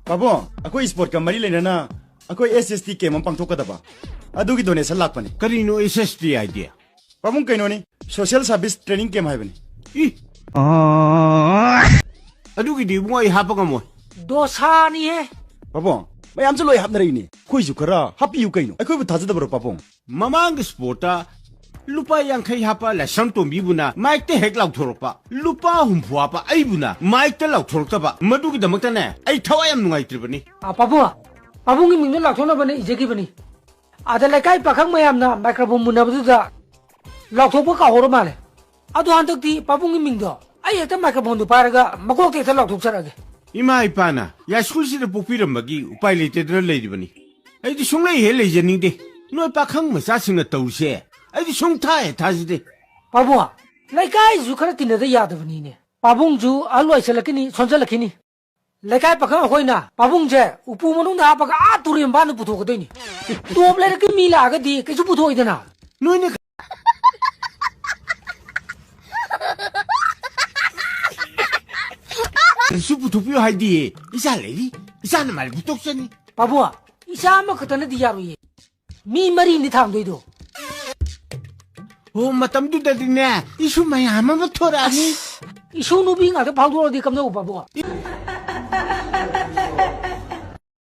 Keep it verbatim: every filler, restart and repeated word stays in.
ꯄꯥꯕꯨꯡ, ꯑꯩꯈꯣꯏ sportꯀ ꯃꯔꯤ ꯂꯩꯅꯅ ꯑꯩꯈꯣꯏ S S T camp ꯑꯃ ꯄꯥꯡꯊꯣꯛꯀꯗꯕ, ꯑꯗꯨꯒꯤ donation ꯂꯥꯛꯄꯅꯤ꯫ ꯀꯔꯤꯅꯣ S S T ꯍꯥꯏꯗꯤ? ꯄꯥꯕꯨꯡ, ꯀꯩꯅꯣꯅꯤ, Social Service Training Camp ꯍꯥꯏꯕꯅꯤ꯫ ꯏ! ꯑꯗꯨꯒꯤꯗꯤ ꯏꯕꯨꯡꯉꯣ ꯑꯩ ꯍꯥꯞꯄ ꯉꯝꯃꯣꯏ꯫ ꯗꯣꯁꯥꯅꯤꯍꯦ꯫ ꯄꯥꯕꯨꯡ, ꯃꯌꯥꯝꯁꯨ ꯂꯣꯏ ꯍꯥꯞꯅꯔꯛꯏꯅꯦ, ꯑꯩꯈꯣꯏꯁꯨ ꯈꯔ ꯍꯥꯞꯄꯤꯌꯨ ꯀꯩꯅꯣ, ꯑꯩꯈꯣꯏꯕꯨ ꯊꯥꯖꯗꯕ꯭ꯔꯣ ꯄꯥꯕꯨꯡ? ꯃꯃꯥꯡꯒꯤ sportꯇ ꯂꯨꯄꯥ ꯌꯥꯡꯈꯩ ꯍꯥꯞꯄ ꯂꯥꯏꯁ꯭ꯔꯝ ꯇꯣꯝꯕꯤꯕꯨꯅ micꯇ ꯍꯦꯛ ꯂꯥꯎꯊꯣꯔꯛꯄ, ꯂꯨꯄꯥ ꯍꯨꯝꯐꯨ ꯍꯥꯞꯄ ꯑꯩꯕꯨꯅ micꯇ ꯂꯥꯎꯊꯣꯔꯛꯇꯕ, ꯃꯗꯨꯒꯤꯗꯃꯛꯇꯅꯦ ꯑꯩ ꯊꯋꯥꯏ ꯌꯥꯝ ꯅꯨꯡꯉꯥꯏꯇ꯭ꯔꯤꯕꯅꯤ꯫ ꯑ, ꯄꯥꯕꯨꯡ, ꯄꯥꯕꯨꯡꯒꯤ ꯃꯤꯡꯗ ꯂꯥꯎꯊꯣꯛꯅꯕꯅ ꯏꯖꯈꯤꯕꯅꯤ꯫ ꯑꯗ ꯂꯩꯀꯥꯏ ꯄꯥꯈꯪ ꯃꯌꯥꯝꯅ microphone ꯃꯨꯟꯅꯕꯗꯨꯗ ꯂꯥꯎꯊꯣꯛꯄ ꯀꯥꯎꯍꯧꯔ ꯃꯥꯜꯂꯦ꯫ ꯑꯗꯣ ꯍꯟꯗꯛꯇꯤ ꯄꯥꯕꯨꯡꯒꯤ ꯃꯤꯡꯗꯣ ꯑꯩ ꯍꯦꯛꯇ microphoneꯗꯨ ꯄꯥꯏꯔꯒ ꯃꯀꯣꯛꯇ ꯍꯦꯛꯇ ꯂꯥꯎꯊꯣꯛꯆꯔꯛꯑꯒꯦ꯫ ꯏꯃꯥ ꯏꯄꯥꯅ ꯌꯥꯏꯁ꯭ꯀꯨꯜꯁꯤꯗ ꯄꯣꯛꯄꯤꯔꯝꯕꯒꯤ ꯎꯄꯥꯏ ꯂꯩꯇꯗꯅ ꯂꯩꯔꯤꯕꯅꯤ꯫ ꯑꯩꯗꯤ ꯁꯨꯡꯂꯩ ꯍꯦꯛ ꯂꯩꯖꯅꯤꯡꯗꯦ꯫ ꯅꯣꯏ ꯄꯥꯈꯪ ꯃꯆꯥꯁꯤꯡꯅ ꯇꯧꯔꯤꯁꯦ ꯑꯩꯗꯤ ꯁꯨꯡꯊꯥ ꯍꯦꯛ ꯊꯥꯖꯗꯦ꯫ ꯄꯥꯕꯨꯡ, ꯂꯩꯀꯥꯏꯁꯨ ꯈꯔ ꯇꯤꯟꯅꯗ ꯌꯥꯗꯕꯅꯤꯅꯦ꯫ ꯄꯥꯕꯨꯡꯁꯨ ꯑꯍꯜ ꯑꯣꯏꯁꯜꯂꯛꯀꯅꯤ, ꯁꯣꯟꯖꯜꯂꯛꯈꯤꯅꯤ꯫ ꯂꯩꯀꯥꯏ ꯄꯥꯈꯪ ꯑꯩꯈꯣꯏꯅ ꯄꯥꯕꯨꯡꯁꯦ ꯎꯄꯨ ꯃꯅꯨꯡꯗ ꯍꯥꯞꯄꯒ ꯑꯥ ꯇꯨꯔꯦꯟ ꯃꯄꯥꯟꯗ ꯄꯨꯊꯣꯛꯀꯗꯣꯏꯅꯤ꯫ ꯇꯣꯞ ꯂꯩꯔꯛꯀꯤ ꯃꯤ ꯂꯥꯛꯑꯒꯗꯤ ꯀꯩꯁꯨ ꯄꯨꯊꯣꯛꯑꯣꯏꯗꯅ꯫ ꯅꯣꯏꯅ ꯀꯩꯁꯨ ꯄꯨꯊꯣꯛꯄꯤꯌꯨ ꯍꯥꯏꯗꯤ, ꯏꯆꯥ ꯂꯩꯔꯤ, ꯏꯆꯥꯅ ꯃꯥꯏ ꯄꯨꯊꯣꯛꯆꯅꯤ꯫ ꯄꯥꯕꯨꯡ, ꯏꯆꯥ ꯑꯃꯈꯛꯇꯅꯗꯤ ꯌꯥꯔꯣꯏꯌꯦ꯫ ꯃꯤ ꯃꯔꯤꯅꯤ ꯊꯥꯡꯗꯣꯏꯗꯣ꯫ ꯑꯣ, ꯃꯇꯝꯗꯨꯗꯗꯤꯅꯦ, ꯏꯁꯨ ꯃꯌꯥꯝ ꯑꯃ ꯊꯣꯔꯛꯑꯅꯤ꯫ ꯏꯁꯨ ꯅꯨꯄꯤ ꯉꯥꯛꯇ ꯐꯥꯎꯗꯣꯔꯛꯑꯗꯤ ꯀꯝꯗꯧꯕ, ꯄꯥꯕꯨꯡ?